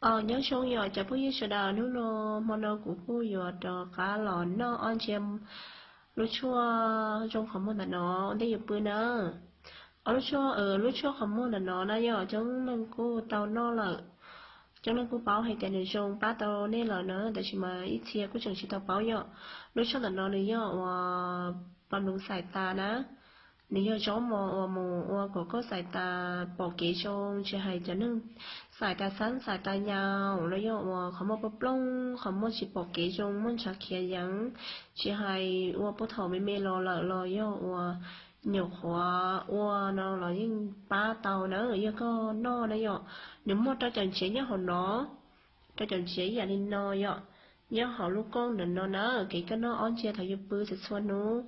Aws, nyob zoo yom cov phooj ywg sawv daws, hnub no hmo no kuv kuj yuav rov qab los noj ob ntsiav lub tshuaj zoo qhov muag ntawm no ua ntej yuav pw na. Aws, lub tshuaj, lub tshuaj qhov muag ntawm no na yog coob leej kuj tau noj lawm, coob leej kuj paub hais tias nws zoo pab tau nej lawm na, tab sis mas ib txhia kuj tseem tsis tau paub yom. Lub tshuaj ntawm no nws yog uas pab lub xais tas na, nws yog zaub mov uas mus ua kom koj xais tas pom kev zoo, tsis hais cov neeg xais tas xab xais tas nyau los yog uas qhov muag plooj plooj, qhov muag tsis pom kev zoo, muaj ntshav khiav yeev, tsis hais ua puag thaum me me los lawm los yog uas nyuam qhuav ua no los yeej pab tau na, yog koj noj na yom. Nws muaj rau caum ntsiav nyob hauv no, rau caum ntsiav ib yam li no yom, nyob hauv lub kooj ntawm no na. Kev koj noj ob ntsiav thaum yuav pw txhua txhua hnub,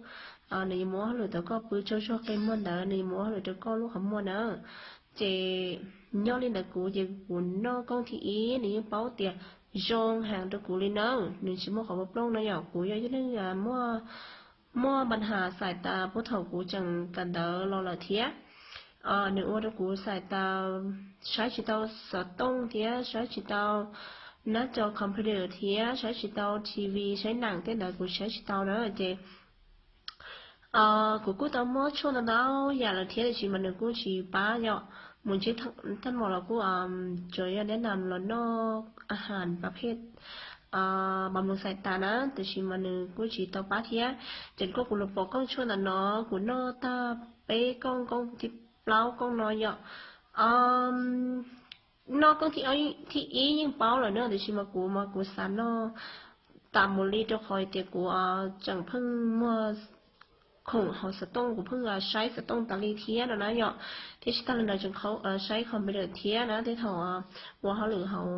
nws yuav mus ua hauj lwm tau koj pw tsaug zog qe muag ntawd, nws yuav mus ua hauj lwm rau koj lub qhov muag na. Ces nyob li ntawd kuv ces kuv noj kooj thib ib, nws yeej paub tias zoo heev rau kuv li na, nws tsis muaj qhov plooj plooj na yom. Kuv yog ib tug neeg muaj npa nhas xais tas puag thaum kuv tseem kawm ntawv los lawm thiab. Nws ua rau kuv xais tas saib tsis tau xov tooj thiab saib tsis tau nab co computer thiab saib tsis tau T V, saib neem tej ntawd kuv saib tsis tau na. Ces kuv kuj tau muab tshuaj ntau ntau yam lawm thiab, tiam sis mas nws kuj tsis pab yom. Mus ntsib thaj mos los kuj tsuas yog neb nas los noj a has pab phej pab lub xais tas na, tiam sis mas nws kuj tsis tau pab thiab. Ces koj, kuv los pom kooj tshuaj ntawm no, kuv noj tag peb kooj, kooj thib plaub kooj no yom. Noj kooj thib ib yeej paub lawm na, tiam sis mas kuv mas kuv xav noj tas mus li, rau qhov tias kuv tseem pheej muaj khoom hauv xov tooj, kuv pheej saib xov tooj tas li thiab no na yom. Thiab tsis tag li ntawd tseem saib computer thiab na, tej thaum ua hauj lwm hauv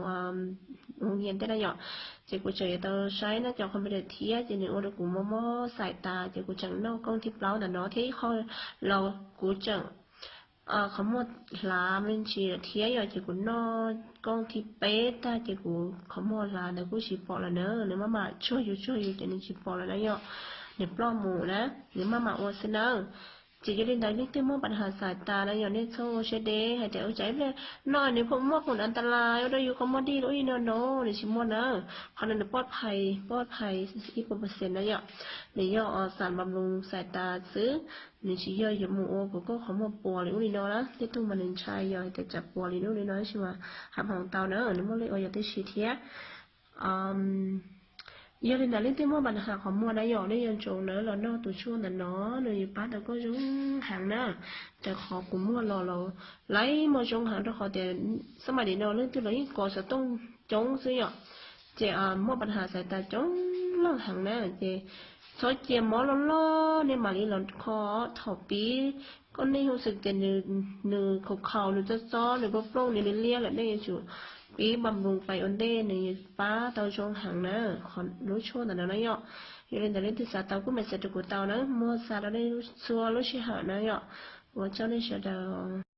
ua nyias tej na yom. Ces kuv tseem yuav tau saib nab co computer thiab, ces nws ua rau kuv mob mob xais tas, ces kuv tseem noj kooj thib plaub ntawm no thiab. Ib qho los kuv tseem qhov muag hlav me ntsis lawm thiab yom, ces kuv noj kooj thib peb tag ces kuv qhov muag hlav ntawd kuj tsis pom lawm na, nws maj mam tsuag yus tsuag yus ces nws tsis pom lawm na yom, nws ploj mus na, nws maj mam ua xwb na. Ces yog li ntawd leej twg muaj npa nhas xais tas na yom, nej txhob ua siab deb hais tias ua cas ib pliag noj nws pheej muaj khoom an ta las ua rau yus qhov muag dig lub ib no no, nws tsis muaj na. Qhov no nws pov phais, pov phais ib puas percent na yom. Nws yog xas npa lus xais tas xwb, nws tsis yog yuav mus ua kom koj qhov muag puas li ub li no na. Tej tug mas nws ntshai yog hais tias tsam puas li ub li no, tab sis mas hab hmoov tau na, nws muaj lej ua yog tib si thiab. Yog li ntawd leej twg muaj npa nhas qhov muag na yom, nej yuav tsum na los noj tus tshuaj ntawm no, nws yuav pab tau koj zoo heev na. Rau qhov kuv muaj los los lawv muaj zoo heev, rau qhov tias xab mais nim no leej twg los yeej kov xov tooj coob xwb yom. Ces muaj npa nhas xais tas coob leej heev na, ces txhob cia mob loj loj nej mam li los kho. Thaum pib koj nej hu xwm tias nws khaus khaus, nws txob txob, nws plooj plooj, nws liab liab lawm, nej yuav tsum pib npa lus pais ua ntej, nws yuav pab tau zoo heev na, qhov lub tshuaj ntawm no na yom. Yog li ntawd leej twg xav tau kuj message rau kuv tau na, muab xa rau nej txhua lub sij hawm na yom. Ua tsaug nej sawv daws.